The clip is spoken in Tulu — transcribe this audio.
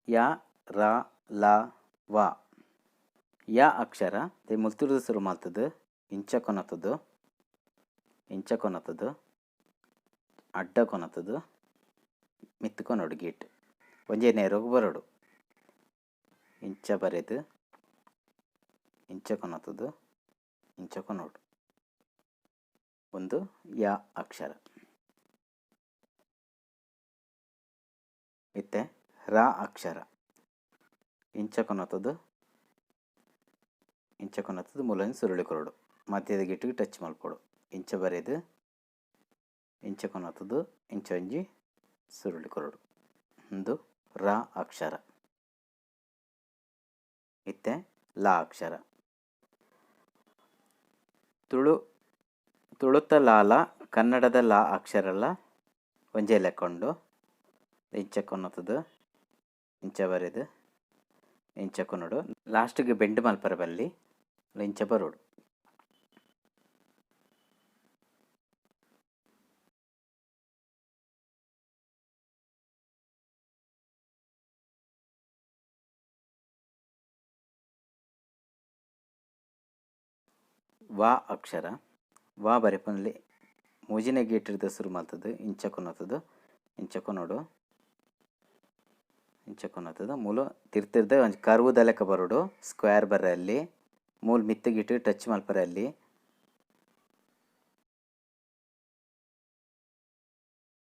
ಯ, ರ, ಲ, ವ. ಯ ಅಕ್ಷರ ಮುಲ್ತುರ್ದು ಸುರು ಮಲ್ತುದು ಇಂಚ ಕೊನತುದು ಇಂಚ ಕೊನತುದು ಅಡ್ಡ ಕೊನತುದು ಮಿತ್ತ್ ಕೊನೊಡು ಗೇಟ್ ಒಂಜೇ ನೇರೊಗು ಬರೊಡು. ಇಂಚ ಬರೆದು ಇಂಚ ಕೊನತುದು ಇಂಚ ಕೊನೊಡು. ಒಂದು ಯ ಅಕ್ಷರ. ಇತ್ತೆ ರ ಅಕ್ಷರ. ಇಂಚ ಕೊನತುದು ಇಂಚ ಕೊನತುದು ಮೂಲನ್ ಸುರುಳಿ ಕೊರೊಡು. ಮಧ್ಯದ ಗಿಟ್ಟಿಗೆ ಟಚ್ ಮಲ್ಪೊಡು. ಇಂಚ ಬರೆದು ಇಂಚ ಕೊನತುದು ಇಂಚ ಒಂಜಿ ಸುರುಳಿ ಕೊರೊಡು. ಉಂದು ರ ಅಕ್ಷರ. ಇತ್ತೆ ಲ ಅಕ್ಷರ. ತುಳು ತುಳುತ ಲಾಲ ಕನ್ನಡದ ಲಾ ಅಕ್ಷರಲ ಒಂಜೇ ಲೆಕ್ಕ ಉಂಡು. ಇಂಚ ಕೊನತುದು ಇಂಚ ಬರೆದು ಇಂಚ ಕೊನೊಡು. ಲಾಸ್ಟ್ಗೆ ಬೆಂಡ್ ಮಲ್ಪರೆ ಬಲ್ಲಿ ಇಂಚ ಬರೊಡು. ವ ಅಕ್ಷರ. ವ ಬರೆಪುನಲ್ಲಿ ಮೂಜಿನೆ ಗೇಟ್ ಸುರು ಮಲ್ತುದು ಇಂಚ ಕೊನತುದು ಇಂಚ ಕೊನೊಡು ಇಂಚ ಕೊನತುದು ಮೂಲು ತಿರ್ತಿರ್ದ ಒಂಜಿ ಕರ್ವುದ ಲೆಕ್ಕ ಬರೊಡು. ಸ್ಕ್ವೇರ್ ಬರ್ರೆ ಅಲ್ಲಿ ಮೂಲು ಮಿತ್ತ್ ಗಿಟ್ಟು ಟಚ್ ಮಲ್ಪರೆ ಅಲ್ಲಿ.